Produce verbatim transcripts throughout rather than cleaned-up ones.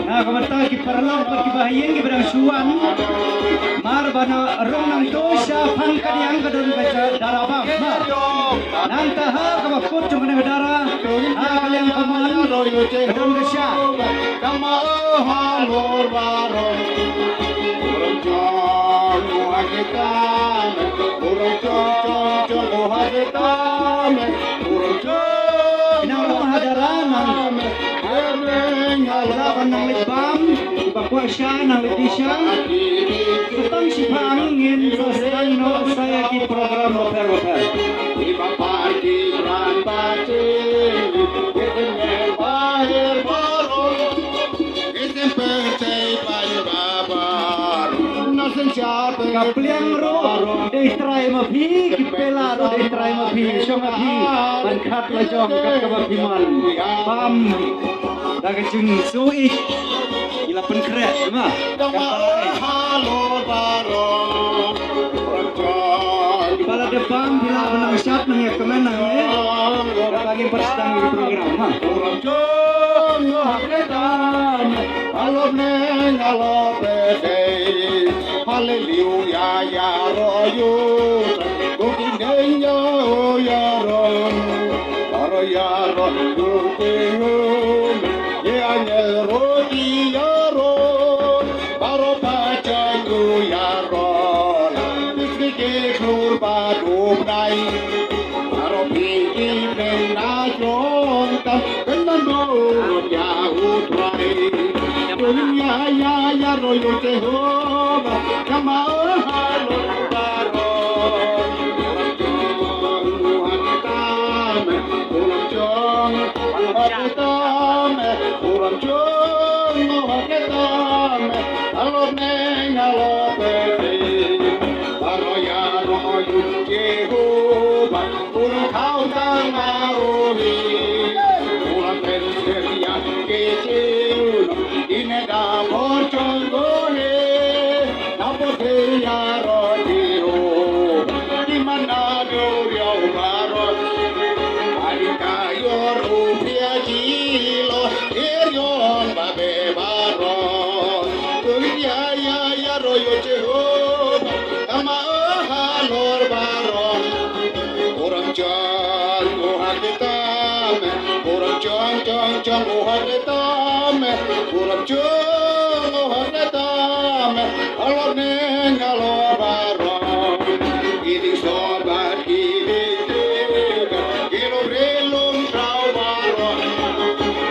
Na ka bynta ki paralok bad ki bahaïing kiba dang shu wan, mar ba na rung nangto sha pang ka diang ka don ka ja-, dara bam. Mar nangta ha kaba kut jong kane ka dara, ha ka liang ka mon ka don ka sha. Nang long ha dara nang. Lah ban nang leit bam, ba kwah sha nang leit sha. Sa tang shiphang ngin sa sdang noh sa ïa ki program bapher bapher. Ka pliang ruh dei trai ma phi, ki pela ruh dei trai ma phi, shong ma phi ban khat la jong kat kaba phi mon. Bam da ka jingsngewsih. Ila pynkhreh ma. Ba la dep bam phi lah ban nang shat nang ïa kmen nang ne. Kata ngin pat sdang ïa ka program ma. Hallelujah, ya ro yu. Ku ki deng ya o ya ro. Aro ya ro yu ki hu. Ye angel ro ki ya ro. Baro pa cha yu ya ro. Biski ki hlur ba du nai. Aro pi ki men na jong tam. Kynman do ya u trai. Dunia ya ya ro yu Jehovah. Kama o ha lo baro. Ulam jong u ha tam. Ulam jong u ha tam. Ulam jong u ha tam. Alo neng alo pe. Baro ya ro yu Jehovah. Uru kau tang au hi. Ura pen seria ke chiu. Ine da bor chong go he. Na po te ya ro ti ho. Di mana do riau baro. Ari ka yor u pia ji lo. Irion ba be baro. Uri ya ya ya ro yo Jehovah. Kama o ha lor baro. Uram chong u ha kitam. Uram chong chong chong u ha kitam. Uram chong u ha kitam. Alor ne ngalo baro. Ini sobat ini. Kilo relung trau baro.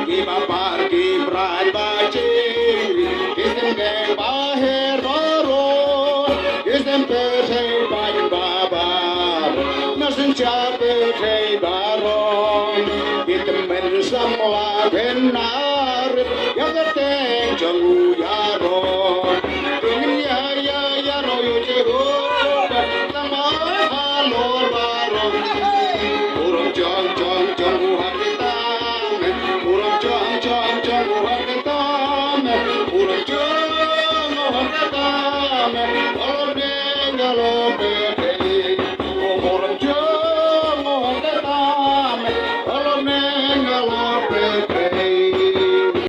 Ki ba par ki brai ba ching. Ki sem deng ba her baro. Ki sem pe sei ban ba bar. Na sen cha pe sei baro. Ki tem men sam la ben nar. Ya ka teng chang u ya ro. Tung ya ya ya ro yo che ho. Tang ma ha lor baro. Uram chong chong chong u ha kitam. Uram chong chong chong u ha kitam. Uram chong u ha kitam. Or ne ya lo pe.